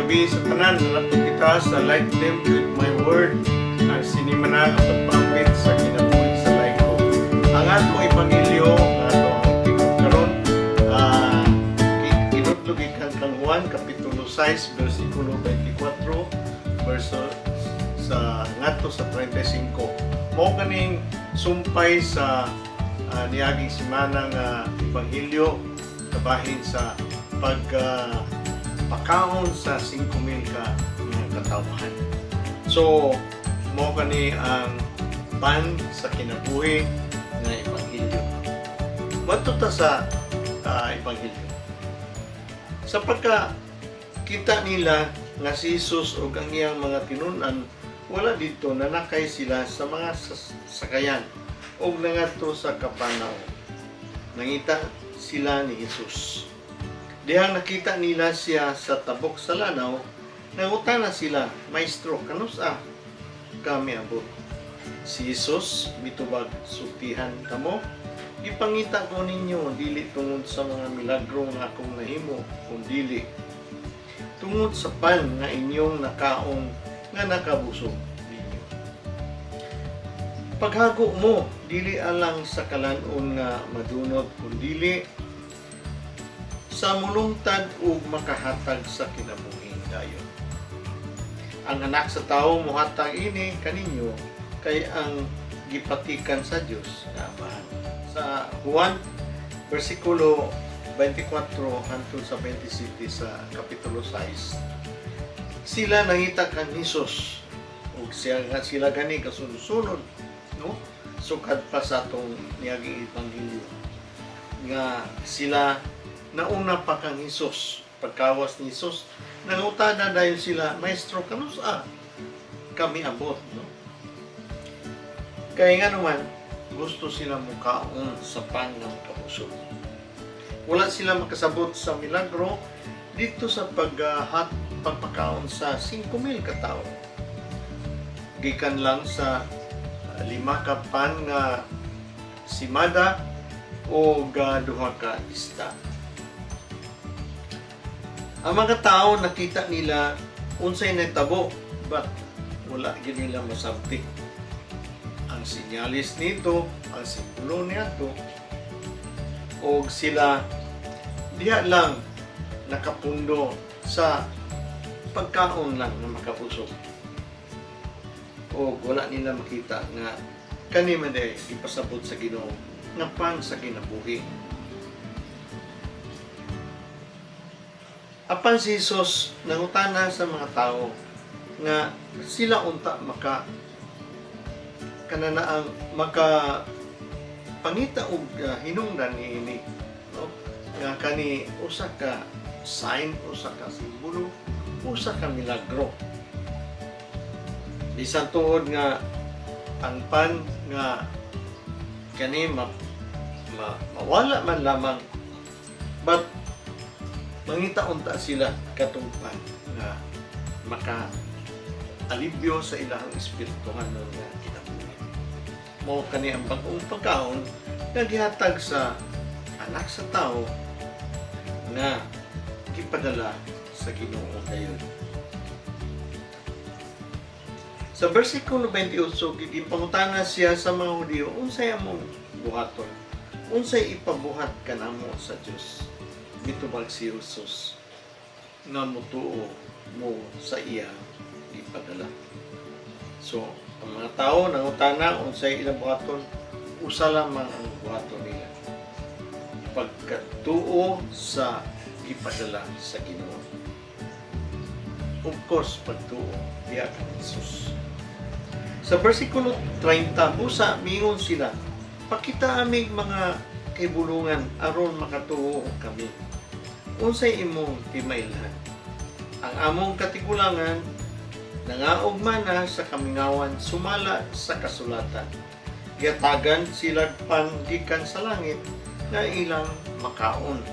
Gabi sa tanan, nalapit kita sa Light Them with My Word, ang sinimana nga pagpambit sa kinabuhi sa laiko. Ang atong ebanghelyo, ang ato ang tikod karon, kinutlo gikan kang Juan kapitulo 6 versikulo 24 verso sa ngadto sa 35. Mao kaning sumpay sa niaging semana nga ebanghelyo kabahin sa pag pakaon sa 5,000 ka mga katawhan. So, mao kani ang pan sa kinabuhi nga ebanghelyo. Madto ta sa ebanghelyo. Sa pagka kita nila nga si Jesus ug ang iyang mga tinun-an wala didto, nanakay sila sa mga sakayan ug nangadto sa Capernaum. Nangita sila ni Jesus. Dihang nakita nila siya sa tabok sa lanaw, nangutana sila, "Maestro, kanus-a ka miabot?" Si Jesus mitubag, "Sultihan kamo, gipangita ko ninyo dili tungod sa mga milagro nga akong nahimo, kundili tungod sa pan nga inyong nakaon nga nakabusog ninyo. Paghago mo, dili alang sa kalan-on nga madunot, kundili sa mulungtad ug makahatag sa kinabuhing dayon. Ang Anak sa Tawo mohatag ini kaninyo kay ang gipatikan sa Dios nga Amahan." Sa Juan versikulo 24 hangtod sa 27 sa kapitulo 6, sila nangita kang Hesus ug siya nga sila gani kasunod-sunod, no, sukad pa sa atong niaging ebanghelyo nga sila nauna pa kang Hesus. Pagkawas ni Hesus, nangutana dayon sila, "Maestro, kanus-a ka miabot?" no? Kaya nga naman gusto sila mukaon sa pan nga makabusog. Wala sila makasabot sa milagro dito sa paghat pagpakaon sa 5,000 ka tawo gikan lang sa lima ka pan nga simada o duha ka isda. Ang mga tao nakita nila unsay nahitabo, but wala gyud nila masabti ang sinyalis nito, ang simbolo niadto, og sila diha lang nakapundo sa pagkaon lang nga makabusog. O wala nila makita nga kani man diay ipasabot sa Ginoo nga pan sa kinabuhi. Apan si Jesus nangutana sa mga tao nga sila unta maka kananaang maka pangita og hinungdan niini, no, nga kani usa ka sign, usa ka simbolo, usa ka milagro, bisan tuod nga ang pan nga kani mawala man lamang, but mangita unta sila katong pan nga maka alibyo sa ilahang espirituhanon nga kinabuhi. Mao kani ang bag-ong pagkaon nga gihatag sa Anak sa Tao nga gipadala sa Ginoo dayon. Sa versikulo 28, gipangutana siya sa mga Hudiyo, "Unsay among buhaton? Unsay ipabuhat kanamo sa Dios?" Mitubag si Jesus nga mutuo mo sa iya gipadala. So, ang mga tao nangutana unsay ilang buhaton, usa lamang ang buhaton nila. Pagkatuo sa gipadala sa Ginoo. Of course, pagtuo diha kang Jesus. Sa versikulo 30, busa mingon sila, "Pakita aming mga kahibulungan aron makatuo kami. Unsay imong timailhan? Ang among katigulangan nangaog mana sa kamingawan sumala sa kasulatan. Gihatagan sila pan gikan sa langit nga ilang makaon."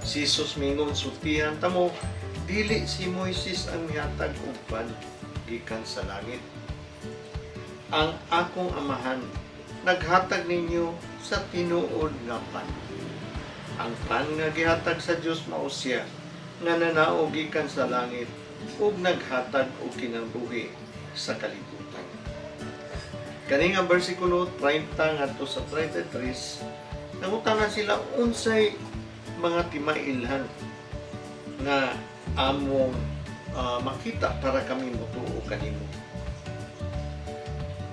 Si Jesus mingon, "Sultihan tamo, dili si Moises ang mihatag og pan gikan sa langit. Ang akong Amahan naghatag ninyo sa tinuod nga pan. Ang pan nga gihatag sa Dios mao siya nga nanaog gikan sa langit ug naghatag og kinabuhi sa kalibutan." Kani nga bersikulo 30 ngadto sa 33, nangutana sila unsay mga timailhan nga among makita para kami motuo kanimo.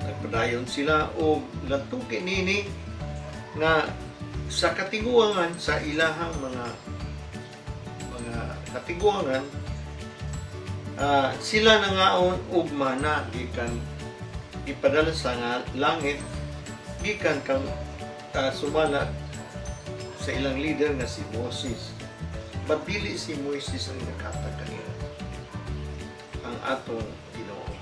Nagpadayon sila og lantuki nini nga sa katiguangan, sa ilahang mga katiguangan, sila nangaon og mana gikan ipadala sa nga langit gikan kang sumala sa ilang leader nga si Moses. But dili si Moises ang naghatag kanila, ang atong Ginoo.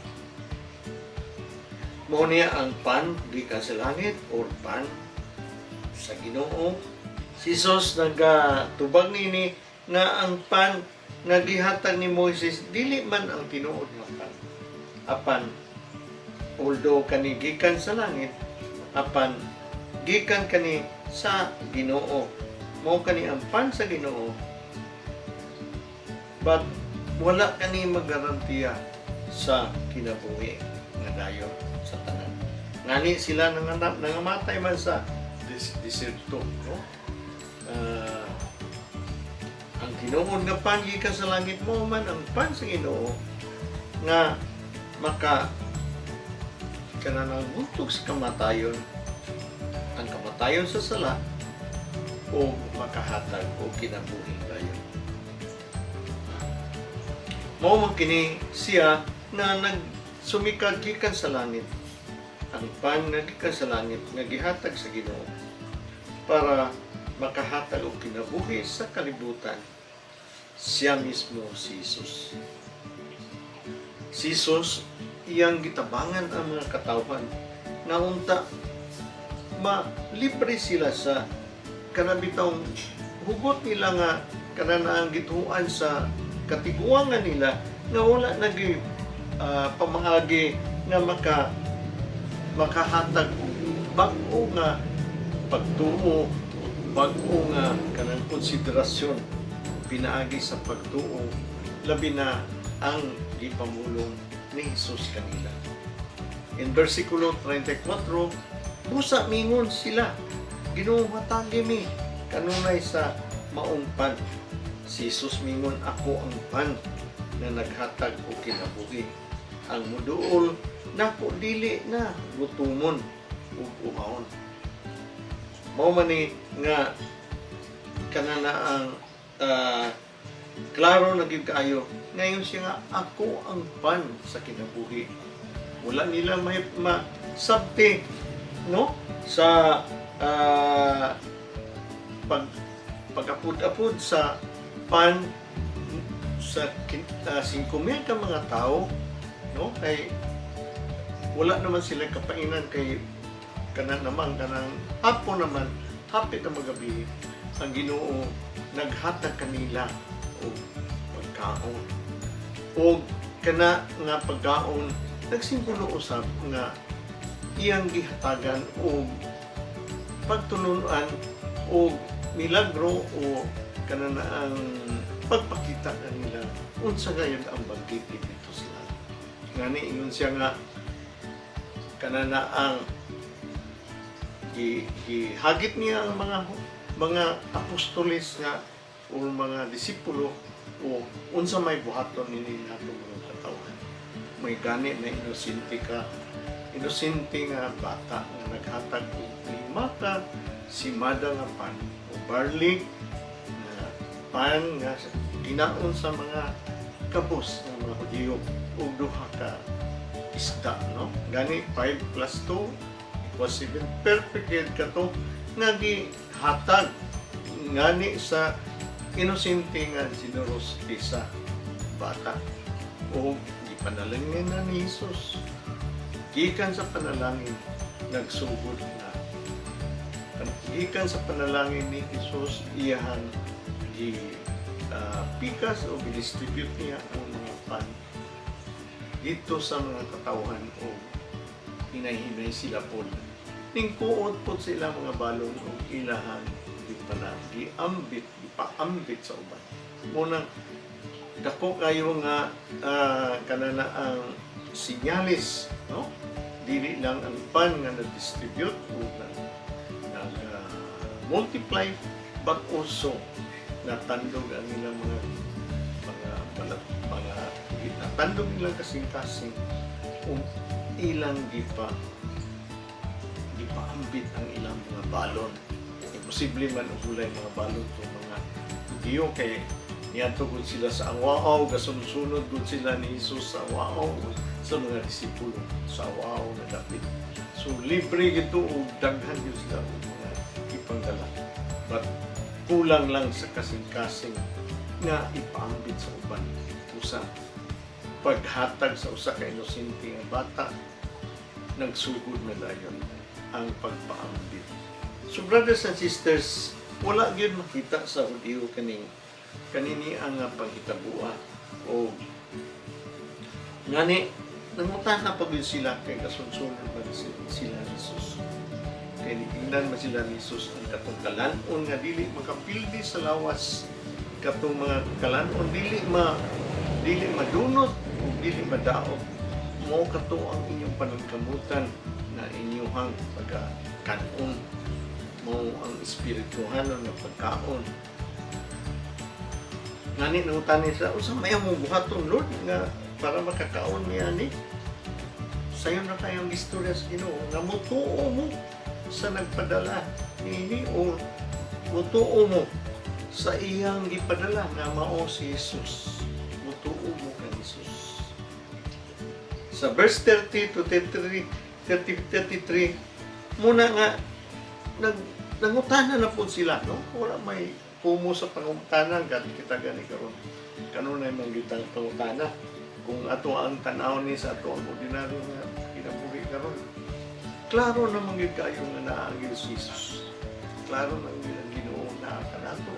Mao niya ang pan gikan sa langit or pan sa Ginoo. Si Jesus nagatubag nini nga ang pan nga gihatag ni Moises dili man ang tinuod nga pan. Apan although kani gikan sa langit, apan gikan kani sa Ginoo. Mao kani ang pan sa Ginoo. But wala kani magarantiya sa kinabuhi nga dayon sa tanan. Ngani sila nangamatay man sa diserto, no? Ang tinuod nga pan gikan sa langit mao man ang pan sa Ginoo nga maka kanang buntog sa kamatayon, ang kamatayon sa sala, o makahatag og kinabuhi dayon. Mao man kini siya nga nagsumikad gikan sa langit, ang pan nga gikan sa langit nga gihatag sa Ginoo para makahatag og kinabuhi sa kalibutan, siya mismo si Jesus. Si Jesus, iyang gitabangan ang mga katawhan nga unta malibre sila sa kanabitawng hugot nila nga kananaang gituan sa katiguangan nila nga wala nagi pamaagi nga makahatag og bag-o nga pagtuo, bag-o nga kanang konsiderasyon pinaagi sa pagtuo, labi na ang gipamulong ni Jesus kanila. In versikulo 34, busa mingon sila, "Ginoo, hatagi mi kanunay sa maong pan." Si Jesus mingon, "Ako ang pan na naghatag og kinabuhi. Ang muduol nako dili na gutumon ug uhawon." Mao man ni nga kanana ang klaro na gyud kaayo ngayon siya nga, "Ako ang pan sa kinabuhi." Wala nila may masabti, no, sa pag-apod-apod sa pan sa 5,000 ka mga tao, no, kay wala naman sila kapainan kay kanan naman kanang hapon naman, hapit na magabi, ang Ginoo naghatag kanila og pagkaon, og kana nga pagkaon nagsimbolo usab nga iyang gihatagan og pagtulunan og milagro o kana na ang pagpakita kanila unsa gayud ang banquete dito sa langit. Ngani ingon siya nga kana na ang gihagit niya ang mga apostoles nga o mga disipulo o unsa may buhaton nini nato mga katawhan. May gani na inosente ka, inosente nga bata nga naghatag og lima ka simada nga pan o barley nga pan nga ginaon sa mga kabos ng mga Hudiyo ug duha ka isda, no? Gani 5 plus 2 equals 7. Perfect gyud kato nga gihatag ngani sa inosente nga generosity sa bata o gipanalangin na ni Jesus. Gikan sa panalangin nagsugod na, gikan sa panalangin ni Jesus, iyahan gi pikas o gi-distribute niya ang mga pan dito sa mga katawhan o hinay-hinay sila po ningkuot po sila mga balon o ilahan di pala giambit, gipaambit sa uban. Munang Dako kayo nga kanana ang sinyalis, no? Dili lang ang pan nga na-distribute o na nag multiply, but also natandog ang ilang mga balat, mga natandog ilang kasing-kasing ug ilang gipaambit ang ilang mga balon. Imposible man og walay mga balon kung mga Hudiyo kay niadto gud sila sa Awaaw, gasunod-sunod gud sila ni Jesus sa Awaaw, sa mga disipulo sa Awaaw nga dapit. So libre gito og daghan gyud sila og mga ipangdala. But kulang lang sa kasing-kasing nga ipaambit sa uban. Usa paghatag sa usa ka inosente nga bata, nagsugod na dayon ang pagpaambit. So brothers and sisters, wala gyud makita sa Hudiyo kaning kanini ang panghitabua o ngani nangutana pa gyud sila kay kasunsunod man sila ni Jesus. Kay nitingnan man sila ni Jesus ang katong kalan-on nga dili makapildi sa lawas, katong mga kalan-on dili madunot o dili madaot, mo kato ang inyong panagkamutan na inyuhang pagkakan-on, mo ang espirituhanon nga pagkaon. Ngani nangutana sila, "Unsa may among buhaton, Lord, nga para makakaon mi ani?" Sayon na kayong istorya sa Ginoo nga mutuo mo sa nagpadala niini o mutuo mo sa iyang gipadala nga mao si Jesus. Mutuo mo kay Jesus. Sa verse 30 to 33, 30, 33, muna nga nangutana na po sila, no? Wala may pumo sa pangutana, gani kita gani karon. Kanunay man gitang pangutana. Kung ato ang tanaw ni sa ato ang ordinaryo nga kinabuhi karon. Klaro naman gyud kayo nga naa gyud si Jesus. Klaro nang gyud ang Ginoo naa kanato.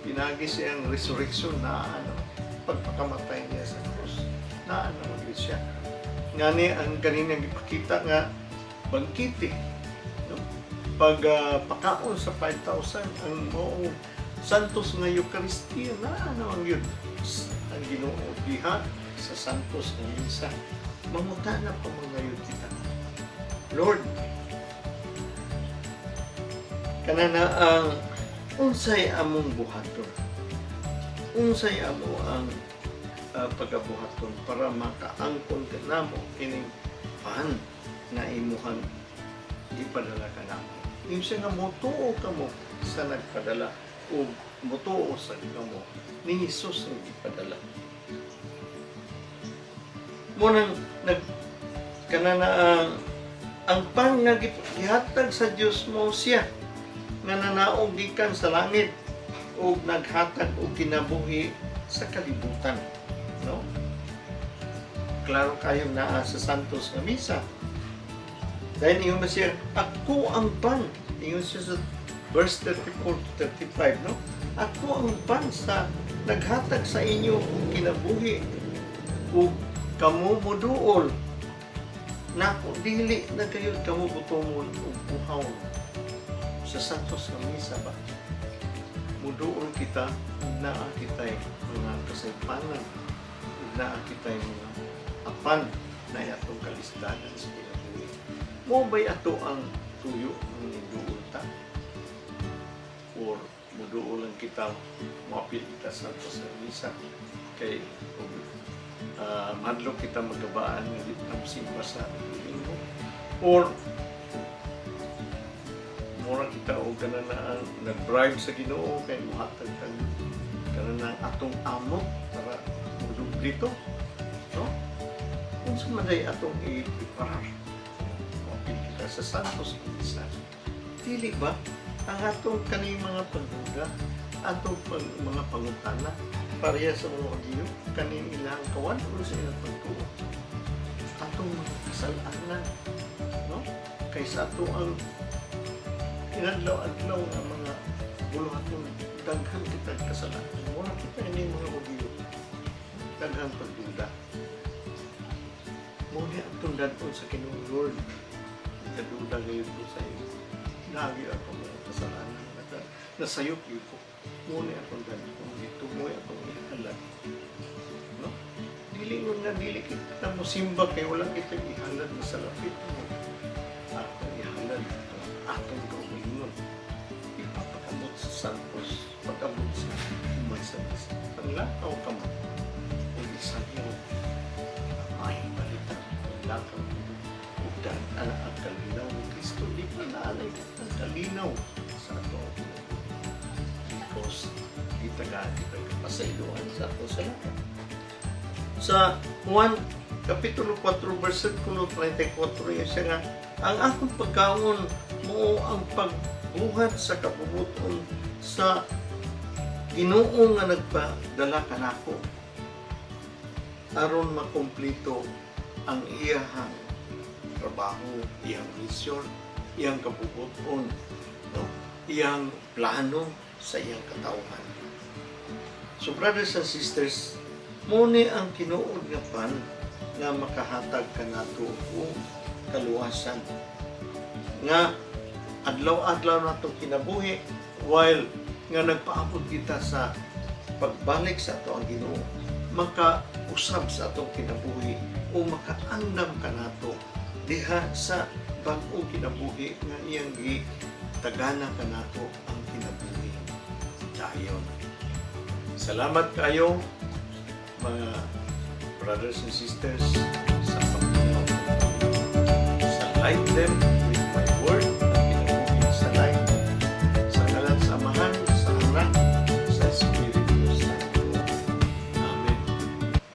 Pinagi siyang resurrection na ano, pagpakamatay niya sa krus. Naa naman gyud siya. Ngani ang kaninang gipakita nga bangkete, no? Pag pakaon sa 5,000, ang mao Santos nga Eucharistia, na ano ang yun ang Ginoo diha sa Santos nga Misa. Mangutana pa mga yun kita, "Lord, kanana ang unsay among buhaton, unsay amo ang pagabuhaton para makaangkon ka namo kining pan nga imuhang gipadala ka namo?" Yung siya nga motuo kamo sa nagpadala o motuo sa kamo ni Jesus ang gipadala. Mo nang nag kanana ang pan nga gihatag sa Dios mo siya nga nanaog gikan sa langit ug naghatag og kinabuhi sa kalibutan, no? Klaro kayo naa sa Santos nga Misa. Dahil ingon ba siya, "Ako ang pan." Ingon siya sa verse 34 to 35, no? "Ako ang pan sa naghatag sa inyo og kinabuhi ug kamo moduol nako, dili na kayo kamo gutomon ug uhawon." Sa Santos nga Misa ba, muduol kita ug naa kitay mga kasaypanan ug naa kitay mga apan na atong kalisdanan sa kinabuhi. Mo ba'y ato ang tuyo ng niduol ta? Or muduol lang kita, moapil kita sa Santos nga Misa kay madlok kita magabaan nga di ta simba sa Domingo? Or mura kita og kana na ang nag-bribe sa Ginoo kay muhatag kag kana na ang atong amot para mudug dito, no? Unsa man day atong i-preparar? Moapil kita sa Santos nga Misa, dili ba ang atong kaning mga pagduda, atong mga pangutana, pareha sa mga Hudiyo kaning ilang kawan sa ilang pagtuo, atong mga kasalanan, no? Kay sa ato ang inadlaw-adlaw nga mga buluhaton, daghan kita kasalanan. Mura kita ini mga Hudiyo, daghan pagduda. Mo ni atong dadon sa Ginoong Lord. Kaduda gayud ko sa iyo, lagi ako mga kasalanan. Nasayop yun ko. Mo ni atong dadon dito, mo atong ihalad. Dili mo nga dili kita mo simba kay wala kita ihalad na salapit mo. Atong ihalad ang atong kaugalingon. Ipapakamot sa Santos, pagkamot sa umay sa misa. Ang lakaw kamot ug isagyaw ang maayong balita, ang lakaw ug ana ang kalinaw ni Kristo. Di pa naanay ang kalinaw sa ato ang kinabuhi. Because gitagaan kita kapasayloan sa atong sala. Sa Juan Kapitulo 4 versikulo 34, yan siya nga, "Ang akong pagkaon mao ang pagbuhat sa kabubuton sa Ginoo nga nagpadala kanako aron makumplito ang iyahang trabaho, iyang misyon, iyang kabubuton, no? Iyang plano sa iyang katawhan." So brothers and sisters, mao ni ang tinuod nga pan nga makahatag kanato og kaluwasan nga adlaw-adlaw natong kinabuhi while nga nagpaabot kita sa pagbalik sa ato ang Ginoo, makausab sa atong kinabuhi o makaandam kanato diha sa bag-ong kinabuhi nga iyang gitagana kanato ang kinabuhi dayon. Salamat kayo, mga brothers and sisters, sa pagtanaw sa Light Them.